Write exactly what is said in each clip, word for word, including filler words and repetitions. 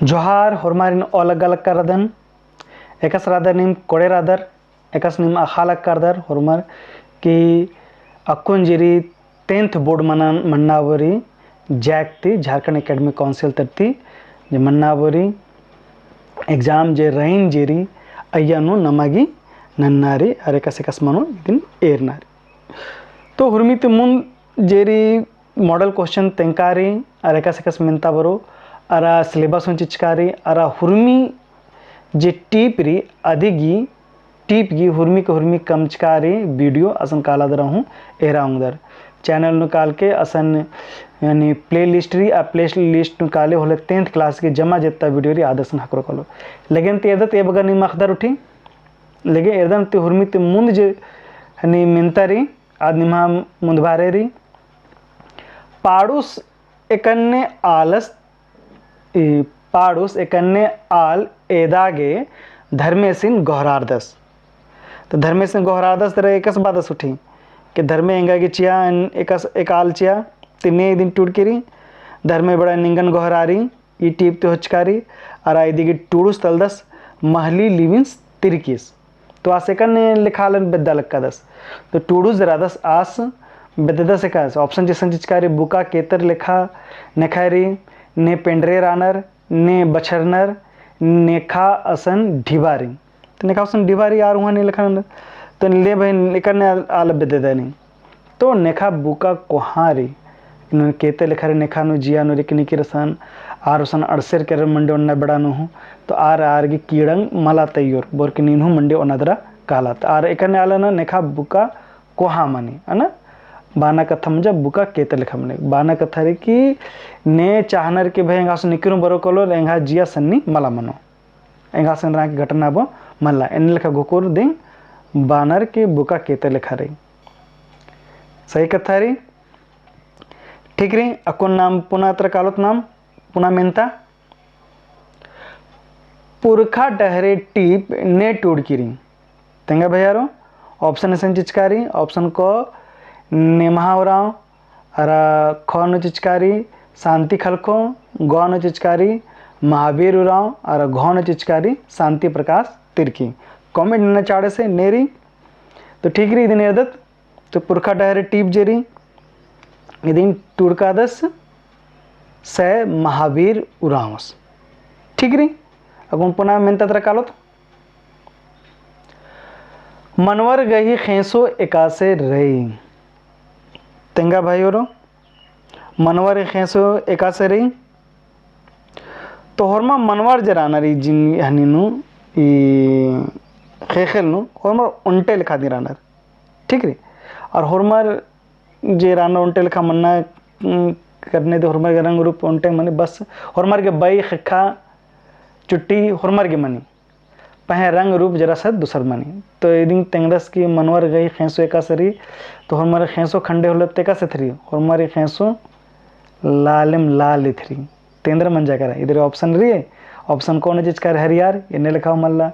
जोहार, होरमारिन ओलग अलग करदन, एकासे रअदर नीम कोड़े रअदर, एकासे नीम अख़ा अलग करदर, होरमर कि अक्कुन जे रई tenth board मना, मन्ना बरी JAC ती, झारखंड Academic Council तरती, जे मन्ना बरी exam जे रइन जे रई, अइय्या नू नमा गी नन्ना रई, अरा एकासे एकासे मनो इदिन एरना रई। तो हुरमी ती मुन्द जे रई model question तेंका रई, अरा एकासे एकासे मेन्ता बरो, अरा syllabus हूँ चिचका रई, अरा हुरमी जे टीप रई, अदी गी टीप गी हुरमी के हुरमी कमचका रई video असन काला दरा हूँ एरा ओंगदर। Channel नू काल के असन यानी playlist रई, आ playlist नू काले होले tenth class के जमा जेत्ता video रई आद असन हकरो कालो। लेकिन ती एरदत ए बग्गे नीम अख़दर उठी, लेकिन एरदन ती हुरमी ती मुन्द जे हनी मेन्ता रई, आद निम्हा मुन्दभारे रई। पाड़ुस एकन्ने आलस, ई, पाड़ुस एकन्ने आल एदा गे धर्मेसिन गोहरारदस। तो धर्मेसिन गोहरारदस तरा एकासे बअदस उठी कि धर्मे एंगा गे चिआ, एकासे एक आल चिआ, ती ने इदिन टूड़की रई, धर्मे बड़ा निंगन गोहरारी, ई टीप ती होचका रई, अरा इदी गी टूड़ुस तलदस महली लिविन्स तिरकिस। तो आस एकन्ने लेखा आलन बेद्दा लक्कादस। तो टूड़ुस जे रअदस आस बेद्ददस एकासे। Option जे असन चिचका रई, बुका केतर लेखा नेखा रई, ने पेंडरे रानर, ने बछरनर, नेखा असन ढिबा रई। तो नेखा असन ढिबा रई आर उहाँ ने लेखा ननर। तो ले भाई एकन्ने आल, आल बेद्ददय नी। तो नेखा बुका कोहाँ रई, इन्नु केते लेखा रई नेखा नू जिया नू रई कि निकिर असन, आर असन अंड़सर केरर मंडी ओन्ना बेड़ा नू हूँ, तो आर आर गी कीड़ंग मला तइयोर, बोर कि नीन हूँ मंडी ओन्ना दरा कालत। आर एकन्ने आलना नेखा बुका कोहाँ मनी, है ना? बाना कत्था मंजा बुका केते लेखा मनी। बाना कत्था रई कि ने चाहनर कि भाई एंगा असन निकिर हूँ बरो कालोर, एंगा जिया सन्नी मला मनो। एंगा असन रआ की घटना बो मल्ला। एन्ने लेखा घोकुर दिम बानर कि बुका केते लेखा रई। सही कत्था रई। ठीक रई, अक्कुन नाम पुना तरा कालोत नाम, पुना मेन्ता। पुरखा डहरे टीप ने टूड़की रई। तेंगा भैयारो, option असन चिचका रई, option क नेम्हा उराँव, अरा ख नू चिचका रई शांति खलखो, ग नू चिचका रई महावीर उराँव, अरा घ नू चिचका रई शांति प्रकाश तिर्की। Comment नना चाड़े से ने रई, तो ठीक रई इदिन एरदत। तो पुरखा डहरे टीप जे रई, इदिन टूड़कादस सै महावीर उराँवस। ठीक रई, अक्कुन पुना मेन्ता तरा कालोत। मनवर गही ख़ेंसो एकासे रई। तेंगा भाई उराँव, मनवर गही ख़ेंसो एकासे रई। तो होरमा मनवर जे रानर ई जिन हनी नू, ई ख़ेख़ेल नू, होरमा ओन्टे लेखा दिम रानर। ठीक रई? और होरमा जे रानर ओन्टे लेखा मन्ना, उम, करने दे होरमा गे रंग रूप ओन्टे मनी, बस होरमा गे बई ख़ेक्खा चुट्टी होरमा गे मनी। पहें रंग रूप जरा सा दूसर मनी। तो इदिन तेंगदस कि मनवर गही ख़ेंसो एकासे रई, तो होरमा ख़ेंसो खंडे होले तो एकासे रई, होरमा ख़ेंसो लालेम लाल रई। तेंदर मंजा केरा, इदरे option रई, option क नू चिचका रई हरियर, एन्ने लेखा हूँ मल्ला,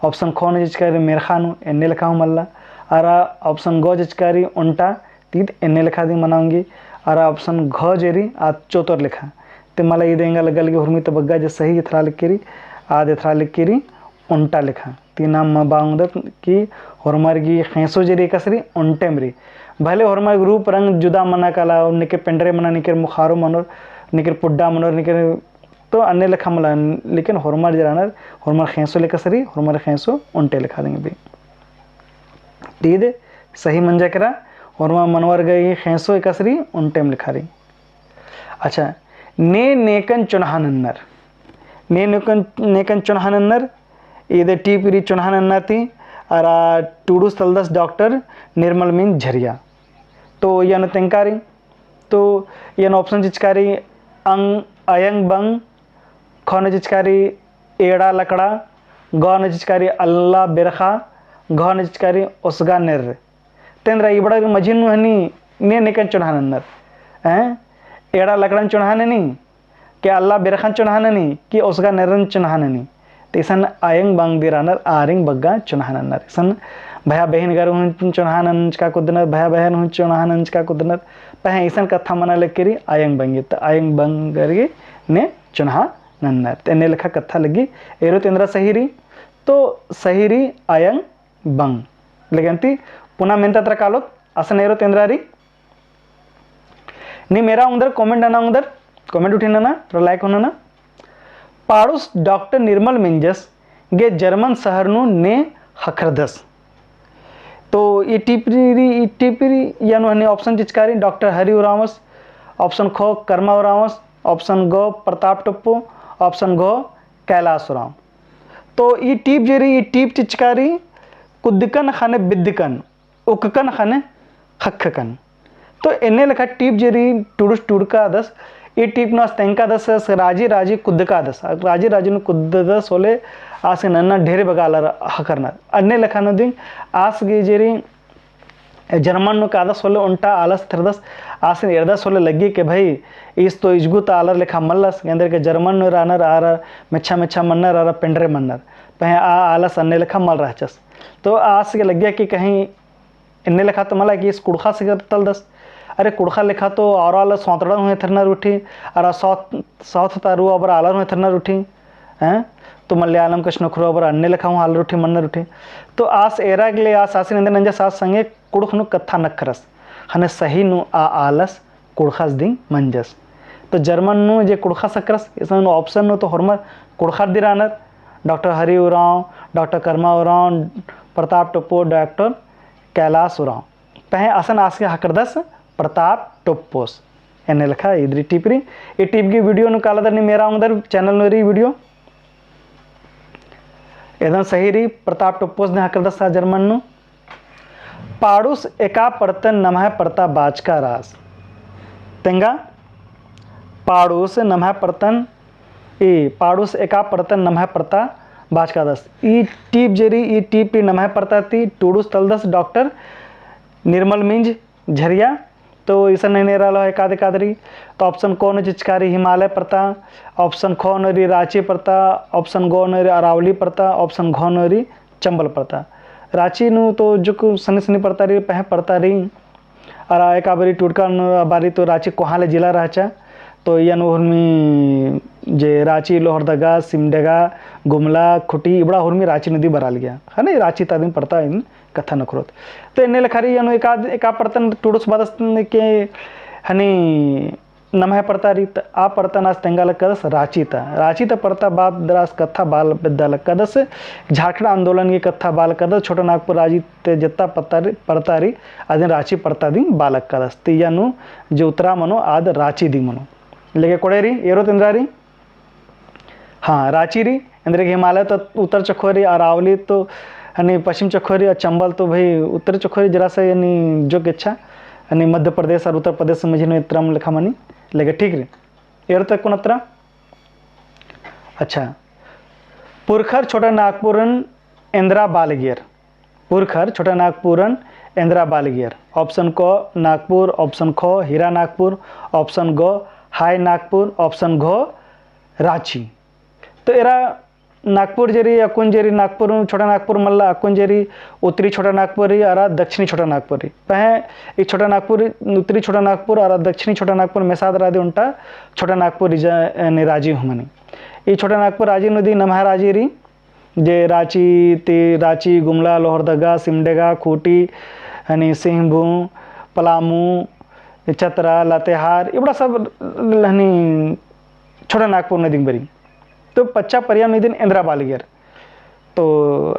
option ख नू चिचका रई मेरख़ा नू, एन्ने लेखा हूँ मल्ला, अरा option ग चिचका रई ओन्टा, ती ईद एन्ने लेखा दिम मना ओंगी। अरा option घ जे रई, आद चोतर लेखा। ते मला ईद एंगा लग्गा लगी हुरमी ता बग्गे जे सही एथरा लगी रई, आद एथरा लगी रई ओन्टा लेखा। ती नाम मा बआ ओंगदत कि होरमा गही ख़ेंसो जे रई एकासे रई, ओन्टेम रई। भले होरमा गे रूप रंग जुदा मना काला, नेकेर पेंडरे मना, नेकेर मुखारो मनोर, नेकेर पुड्डा मनोर, नेकेर तो अन्ने लेखा मला, लेकिन होरमा जे रानर, होरमा ख़ेंसो एकासे रई, होरमा ख़ेंसो ओन्टे लेखा दिम बई। ती ईद सही मंजा केरा, होरमा मनवर गही ख़ेंसो एकासे रई, ओन्टेम लेखा रई। अच्छा, ने नेकन चोन्हा नन्नर। ने नेकन, नेकन चोन्हा नन्नर, ईद टीप रई चोन्हा नन्ना ती, अरा टूड़ुस तलदस डॉक्टर निर्मल मिंज झरिया। तो इय्या नू तेंगका रई, तो इय्या नू option चिचका रई अंग, अयंग बंग, ख नू चिचका रई एड़ा लकड़ा, ग नू चिचका रई अल्ला बेरख़ा, घ नू चिचका रई ओसगा नेर्र। तेंदरा इबड़ा मझी नू हनी ने नेकन चोन्हा नन्नर। हैं? एड़ा लकड़न चोन्हा ननी, कि अल्ला बेरख़न चोन्हा ननी, कि ओसगा नेर्रन चोन्हा ननी। ते इसन अयंग बंग दिम रानर आरिंग बग्गे चोन्हा नन्नर। इसन भया बहिन गर हूँ चोन्हा नंजका कुद्दनर, भया बहिन हूँ चोन्हा नंजका कुद्दनर। पहें इसन कत्था मना लगी रई अयंग बंग, त अयंग बंग गर गे ने चोन्हा नन्नर। तो एन्ने लेखा कत्था लग्गी, एरोत एन्दरा सही रई, तो सही रई अयंग बंग। लेकिन ती पुना मेन्ता तरा कालोत, असन एरोत एन्दरा रई। नीम एरा ओंगदर, comment नना ओंगदर, comment उठिन नना, like नना। पाड़ुस डॉक्टर निर्मल मिंजस गे जर्मन शहर नू ने ख़क्खरदस। तो ई टीप रई, ई टीप रई, यानु हनी option चिचका रई, डॉक्टर हरि उरांवस, option ख करमा उरांवस, option ग प्रताप टोप्पो, option घ कैलाश उरांव। तो ई टीप जे रई, ई टीप चिचका रई कुद्दकन ख़ने बिद्दकन, उक्ककन ख़ने ख़क्खकन। तो एन्ने लेखा टीप जे रई टुड़ुस टुड़कादस, ई टीप नू आस तेंगकादस, राजी राजी कुद्दकादस, राजी राजी नू कुद्ददस होले आस नन्ना ढेर बग्गे आलर ख़क्खरनर। अन्ने लेखा नू दिम आस गे जे रई जर्मन नू कादस होले ओन्टा आलस थरदस, आसिन एरदस होले लग्गी कि भाई, ईस तो इजगु ता आलर लेखा मल्लस, एन्देरगे जर्मन नू रअनर आर मेच्छा मेच्छा मन्नर, आर पेंडरे मन्नर। पहें आ आलस अन्ने लेखा मल रहचस। तो आस गे लग्गिया कि कहीं एन्ने लेखा तो मला कि ईस कुँड़ुख़ास गे तलदस। अरे कुँड़ुख़ा लेखा तो और आलर सौंतड़ा हूँ एथरनर उठी, अरा सौत, सौत ता रऊ अबड़ा आलर हूँ एथरनर उठी। हैं? तो मलयालम कछनखरऊ अबड़ा अन्ने लेखा हूँ आलर उठी, मन्नर उठी। तो आस एरा गे ले आस आसिन एन्देर नंजस आस संगे कुँड़ुख़ नू कत्था नखरस। ख़ने सही नू आ आलस कुँड़ुख़ास दिम मंजस। तो जर्मन नू जे कुँड़ुख़ास ख़क्खरस, इसन option नू तो होरमर कुँड़ुख़र दिम रअनर, डॉक्टर हरि उरांव, डॉक्टर करमा उरांव, प्रताप टोप्पो, डॉक्टर कैलाश उरांव। पहें असन आस गे ख़क्खरदस प्रताप टोप्पोस। एन्ने लेखा ईद रई टीप रई। ई टीप गही video नू कालदर नीम एरा ओंगदर, channel नू रई video। एदन सही रई, प्रताप टोप्पोस दिम ख़क्खरदस आ जर्मन नू। पाड़ुस एका परतन नम्है परता बाचका रअदस। तेंगा पाड़ुस नम्है परतन ई पाड़ुस एका परतन नम्है परता बाचकादस। ई टीप जे रई, ई टीप रई नम्है परता ती टुड़ुस तलदस डॉक्टर निर्मल मिंज झरिया। तो इसन नैने रअलो एकाद एकाद रई। तो option क नू चिचका रई हिमालय परता, option ख नू रई राँची परता, option ग नू रई अरावली परता, option घ नू रई चंबल परता। राँची नू तो जुक सन्नी सन्नी परता रई, पहें परता रई। अरा एका बारी टुड़का नू बारी तो राँची कोहाँ ले जिला रहचा। तो इय्या नू हुरमी जे राँची, लोहरदगा, सिमडेगा, गुमला, खूँटी, इबड़ा हुरमी राँची नू दिम बरआ लगिया। ख़ने राँची ता दिम परता एन कत्था नखरोत। तो एन्ने लेखा रई इय्या नू एका, एका परतन टुड़ुस बादस के हनी नम्है परता रई, त आ परतन आस तेंगा लक्कादस राँची ता। राँची ता परता बाद दरा आस कत्था बआ बेद्दा लक्कादस, झारखंड आंदोलन गही कत्था बआ लक्कादस, छोटा नागपुर राजी ता जेत्ता परता रई, परता रई, अदिन राँची परता दिम बआ लक्कादस। तो इय्या नू जे उत्तरा मनो आद राँची दिम मनो। लेके कोड़े रई, एरोत एन्दरा रई। हाँ, राँची रई, एन्देरगे हिमालय तो उत्तर चखो रई, अरावली तो हनी पश्चिम चखो रई, अरा चंबल तो भाई उत्तर चखो रई, जरा सा यानी जो गेच्छा, हनी मध्य प्रदेश अरा उत्तर प्रदेश मझी नू एत्तरा लेखा मनी, लेके ठीक रई। एरोत अक्कुन अत्तरा। अच्छा, पुरखर छोटा नागपुरन एन्दरा बआ लगियर। पुरखर छोटा नागपुरन एन्दरा बआ लगियर। Option क नागपुर, option ख हीरा नागपुर, option ग हाय नागपुर, option घ राँची। तो एरा नागपुर जे रई, अक्कुन जे रई नागपुर, छोटा नागपुर मल्ला, अक्कुन जे रई उत्तरी छोटा नागपुर रई, अरा दक्षिणी छोटा नागपुर रई। पहें ई छोटा नागपुर, उत्तरी छोटा नागपुर अरा दक्षिणी छोटा नागपुर मेसाद रअदी ओन्टा छोटा नागपुर रिजा, यानी राजी हूँ मनी। ई छोटा नागपुर राजी नू दिम नम्है राजी रई, जे राँची ती, राँची, गुमला, लोहरदगा, सिमडेगा, खूँटी, हनी सिंहभूम, पलामू, चतरा, लातेहार, इबड़ा सब हनी छोटा नागपुर नू दिम बरई। तो पच्चा परिया नू इदिन एन्दरा बआ लगियर। तो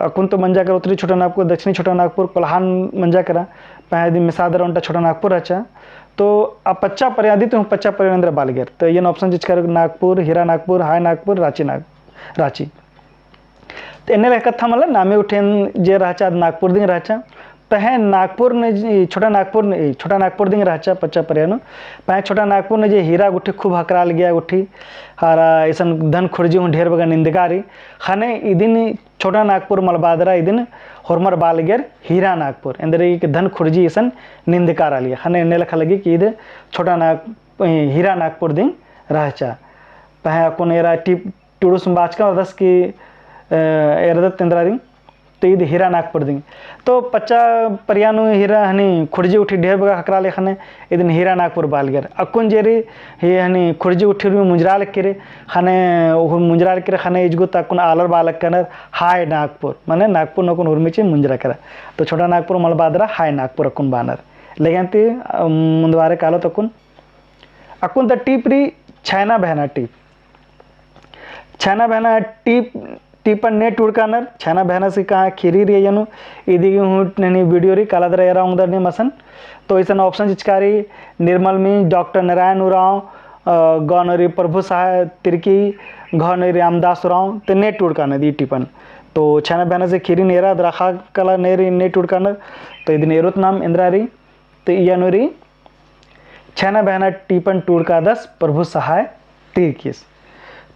अक्कुन तो मंजा केरा उत्तरी छोटा नागपुर, दक्षिणी छोटा नागपुर, कोल्हान मंजा केरा, पहें दिम मेसाद रअदी ओन्टा छोटा नागपुर रहचा। तो आ पच्चा परिया दिम तो पच्चा परिया नू एन्दरा बआ लगियर। तो इय्या नू option चिचका रई नागपुर, हीरा नागपुर, हाय नागपुर, राँची नाग-, राँची। तो एन्ने लेखा कत्था मतलब नामे उठेन जे रहचा आद नागपुर दिम रहचा। पहें नागपुर नू जे, छोटा नागपुर नू, छोटा नागपुर दिम रहचा पच्चा परिया नू। पहें छोटा नागपुर नू जे हीरा गुट्ठी खूब हकराल गिया गुट्ठी, अरा इसन धन खुर्जी हूँ ढेर बग्गे निंदका रई। ख़ने इदिन छोटा नागपुर मलबआ दरा इदिन होरमर बआ लगियर हीरा नागपुर। एन्देरगे धन खुर्जी इसन निंदका रआ लगिया। ख़ने एन्ने लेखा लग्गी कि इद छोटा नाग-, हीरा नागपुर दिम रहचा। पहें अक्कुन एरा टीप टुड़ुस बाचका रअदस कि, अ, एरदत एन्दरा रई। तो ईद हीरा नागपुर दिम। तो पच्चा परिया नू हीरा हनी खुर्जी उठी ढेर बग्गे ख़क्खरा ले ख़ने इदिन हीरा नागपुर बआ लगियर। अक्कुन जे रई ही हनी खुर्जी उठी उर्मी मुंजरा लगी रे ख़ने, उर्मी मुंजरा लगी रे ख़ने इजगु ता अक्कुन आलर बआ लगनर हाय नागपुर, माने नागपुर नू अक्कुन उर्मी ची मुंजरा केरा। तो छोटा नागपुर मल बअदर, हाय नागपुर अक्कुन बअनर। लेकिन ती, अम, मुन्दवारे कालो तो अक्कुन, अक्कुन ता टीप रई छैना बहना टीप। छैना बहना टीप, टीपन ने टूड़कानर, छैना बहना से कहाँ ख़ीरी रई अइय्या नू, इदी गही हूँ ननी video रई, काला दरा एरा ओंगदर नीम असन। तो इसन option चिचका रई, निर्मल मिंज, डॉक्टर नारायण उराँव, अ, गौ नू रई प्रभु सहाय तिर्की, घ नू रई रामदास उराँव, ते ने टूड़कानर इदी टीपन। तो छैना बहना से ख़ीरी नेरा दरा ख़ा काला ने रई ने टूड़कानर, तो इदिन एरोत नाम एन्दरा रई, तो इय्या नू रई छैना बहना टीपन टूड़कादस प्रभु सहाय तिर्कीस।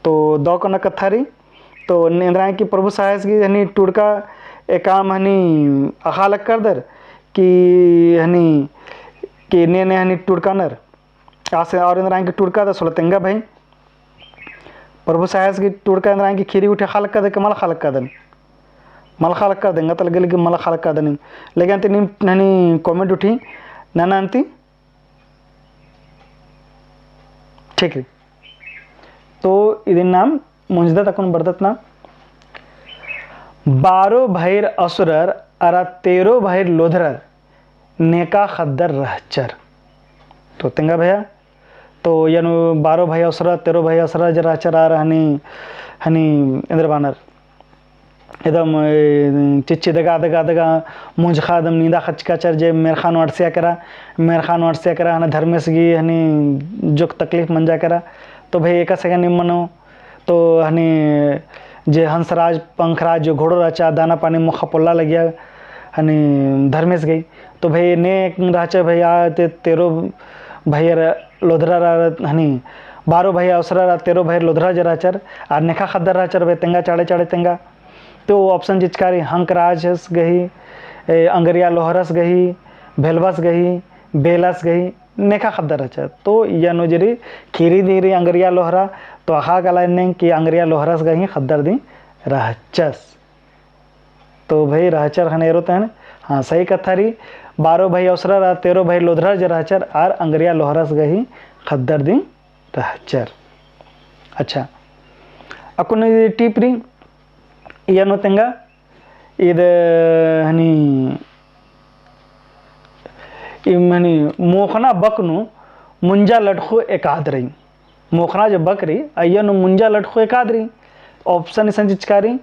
तो दौ कोना कत्था रई, तो एन्दरा कि प्रभु सहायस गही हनी टूड़का एकाम हनी अख़ा लगदर कि हनी कि ने ने हनी टूड़कानर आसे और एन्दरा कि टूड़कादस होले तेंगा भई। प्रभु सहायस गही टूड़का एन्दरा कि ख़ीरी उठी अख़ा लगदर कि मल अख़ा लगदर। मल अख़ा लगदर, एंगा ता लग्गी लग्गी मल अख़ा लगदर नीम। लेकिन ती नीम ननी comment उठी नना अन्ती। ठीक रई। तो इदिन नाम मुंजदत अक्कुन बरदत ना। बारो भइर असुरर अरा तेरो भइर लोधरर नेका ख़द्दर रहचर। तो तेंगा भइया, तो इय्या नू बारो भइर असुरर, तेरो भइर असुरर जे रहचर आर हनी, हनी एन्दर बअनर। एकदम, ए, चिच्ची दगा, दगा, दगा, मुंजखा एकदम नींदा ख़चकाचर जे मेरखा नू अंड़सिया केरा, मेरखा नू अंड़सिया केरा, हने धर्मेस गही हनी जोक तकलीफ मंजा केरा। तो भई एकासे का निम्मन तो हनी जे हंसराज, पंखराज जो घोड़ो रहचा, दाना पानी मोख़ा पोल्ला लगिया हनी धर्मेस गही। तो भई ने रहचा भई आ ते तेरो भइर लोधरर हनी, बारो भइर असुरर तेरो भइर लोधरर जे रहचर, आर नेखा ख़द्दर रहचर भई तेंगा चाड़े चाड़े तेंगा। तो option चिचका रई हंकराजस गही, ए, अंगरिया लोहरस गही, भेलबस गही, बेलस गही, नेखा ख़द्दर रहचर। तो इय्या नू जे रई ख़ीरी दिम रई अंगरिया लोहरा, तो अख़ा काला एन्ने कि अंगरिया लोहरस गही ख़द्दर दिम रहचस। तो भई रहचर ख़ने एरोत ना, हाँ सही कत्था रई, बारो भइर असुरर अरा तेरो भइर लोधरर जे रहचर आर अंगरिया लोहरस गही ख़द्दर दिम रहचर। अच्छा, अक्कुन टीप रई, इय्या नू तेंगा, ईद हनी, इम हनी मोख़ना बक नू मुंजा लटख़ो एकाद रई। मोख़ना जो बक रई, अइय्या नू मुंजा लटख़ो एकाद रई। Option इसन चिचका रई,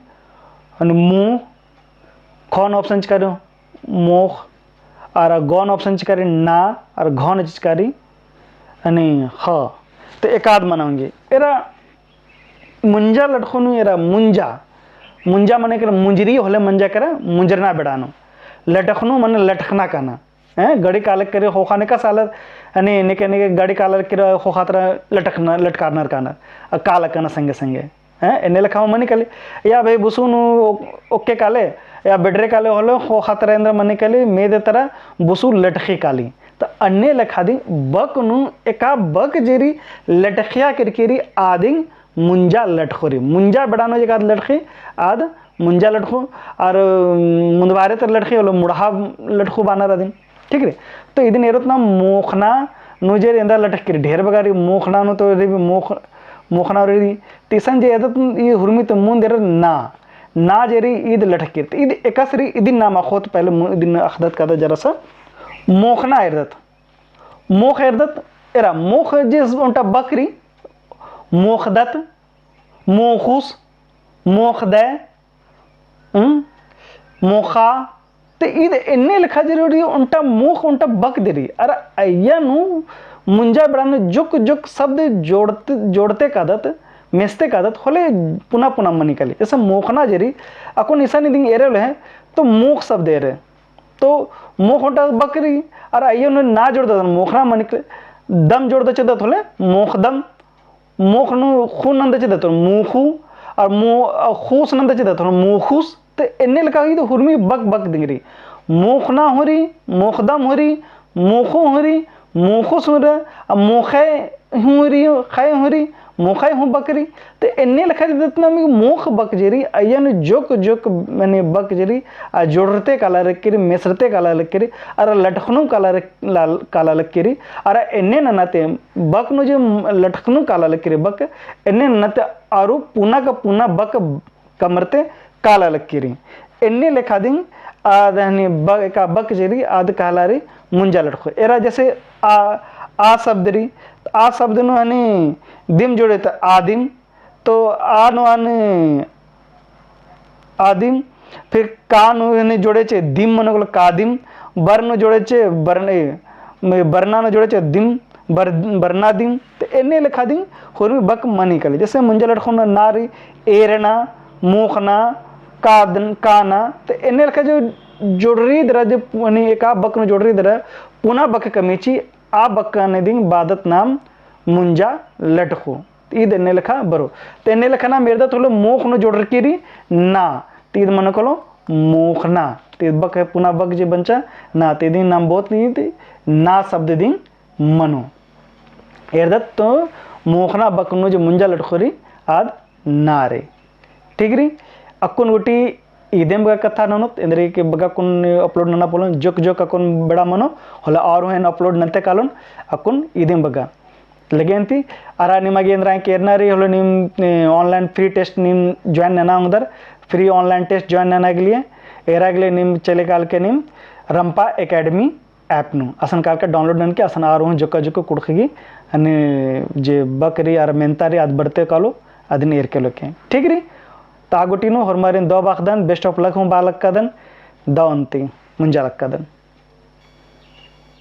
हनी मूँ, ख नू option चिचका रई, मोख़, अरा ग नू option चिचका रई, ना, अरा घ नू चिचका रई, हनी, ख़। तो एकाद मना ओंगी। एरा मुंजा लटख़ो नू एरा मुंजा। मुंजा मने केरा मुंजरी होले मंजा केरा मुंजरना बेड़ा नू। लटख़नो मने लटख़ना काना। हैं, गड़ी काले केरे ख़ोख़ा नेका सालर, अने नेके नेके गड़ी काले केरे ख़ोख़ा तरा लटख़ना, लटकारनर कानर। अ काला काना संगे संगे। हैं, एन्ने लेखा मनी काली। या भई बुसु नू ओ-, ओक्के काले, या बेडरे काले होले ख़ोख़ा तरा एन्दरा मनी काली, मेदे तरा बुसु लटख़ी काली। त अन्ने लेखा दिम बक नू एका बक जे रई लटख़िया केरकी रई आदिम मुंजा लटख़ो रई। मुंजा बेड़ा नू जे एकाद लटख़ी, आद मुंजा लटख़ो, अरा मुन्दबारे तरा लटख़ी होले मुड़हा लटख़ो बअनर अदिन। ठीक रई? तो इदिन एरोत ना मोख़ना नू जे रई एन्दरा लटख़की रई, ढेर बग्गे रई मोख़ना नू तो रई मोख़-, मोख़ना रई। तो इसन जे एदत ई हुरमी तो मुन्द एरा ना, ना जे रई ईद लटख़की रई। तो ईद एकासे रई, इदिन नाम अख़ोत पहले मु-, इदिन अख़दत कादत जरा सा। मोख़ना एरदत। मोख़ एरदत, एरा मोख़ जे ओन्टा बक रई, मोख़दत, मोख़ुस, मोख़दय, हम्म? मोख़ा, ते ईद एन्ने लेखा जे रई ओन्टा मोख़ ओन्टा बक दे रई। अरा अइय्या नू मुंजा बेड़ा नू जोक जोक शब्द जोड़ते, जोड़ते कादत, मेसते कादत, होले पुना पुना मनी काली। जैसे मोख़ना जे रई, अक्कुन इसन इदिन एरे होले हैं, तो मोख़ शब्द एरे। तो मोख़ ओन्टा बक रई, अरा अइय्या नू ना जोड़दत, मोख़ना मनी काली, दम जोड़दत चिदत होले, मोख़दम, मोख़ नू ख़ू नंदत चिदत होले, मोख़ू, अरा मो-, अ, ख़ूस नंदत चिदत होले, मोख़ूस, ते एन्ने लेखा ईद हुरमी बक बक दिम रई। मोख़ना हूँ रई, मोख़दम हूँ रई, मोख़ू हूँ रई, मोख़ुस हूँ रई, अ, मोख़य, हूँ रई, खय हूँ रई, मोखय हूँ बक रई। तो एन्ने लेखा जे दतना में मोख बक जे रई, अइय्या नू जोक जोक मने बक जे रई, आ जोड़रते काला लक्की रई, मेसरते काला लक्की रई, अरा लटखनू काला लक-, लाल-, काला लक्की रई, अरा एन्ने नना ते बक नू जे लटखनू काला लक्की रई बक, एन्ने नना ते आरू पुना का पुना बक कमरते काला लक्की रई। एन्ने लेखा दिम आद हनी ब-, एका बक जे रई आद कहला रई मुंजा लटखो। एरा जैसे आ, आ शब्द रई, आ शब्द नू हनी दिम जोड़े त आदिम, तो आ नू हनी आदिम, फिर का नू हनी जोड़ेचे दिम मनो कालो कादिम, बर नू जोड़ेचे बरन-, ए, बरना नू जोड़ेचे दिम, बर-, बरना दिम, तो एन्ने लेखा दिम होरमी बक मनी काली। जैसे मुंजा लटखो नू ना रई, एरना, मोखना, कादन-, काना, तो एन्ने लेखा जो जोड़री दरा, जो पुनी एका बक नू जोड़री दरा, पुना बक कमीची, आ बक ने दिम बअदत नाम मुंजा लटखो। तो ईद एन्ने लेखा बरो। तो एन्ने लेखा नाम एरदत होले मोख नू जोड़रकी रई ना, तो ईद मनो कालो मोखना। तो ईद बक है पुना बक जे बंचा ना, तो ईद नाम बहुत ईद ना शब्द दिम मनो। एरदत तो मोखना बक नू जे मुंजा लटखो रई आद ना रई। ठीक रई, अक्कुन गूटी इदिम बग्गे कत्था ननोत, एन्देरगे बग्गे अक्कुन upload नना पोल्लोन, जोक जोक अक्कुन बेड़ा मनो, होले आर हूँ एन upload नन्ते कालोन, अक्कुन इदिम बग्गे। लगे अन्ती, अरा निमा गे एन्देर केरना रई, होले नीम, ए, online free test नीम join नना ओंगदर, free online test join नना के लिए, एरा के लिए नीम चले काल के नीम रंपा Academy app नू असन काल के download ननके असन आर हूँ जोक्का जोक्का कुँड़ुख़ गही हनी जे बक रई अरा मेन्ता रई आद बरते कालो अदिन एरके लोके। ठीक रई, तो आ गूटी नू होरमारिन दव बाखदन, best of luck हूँ बआ लक्कादन, दव अन्ती मुंजा लक्कादन।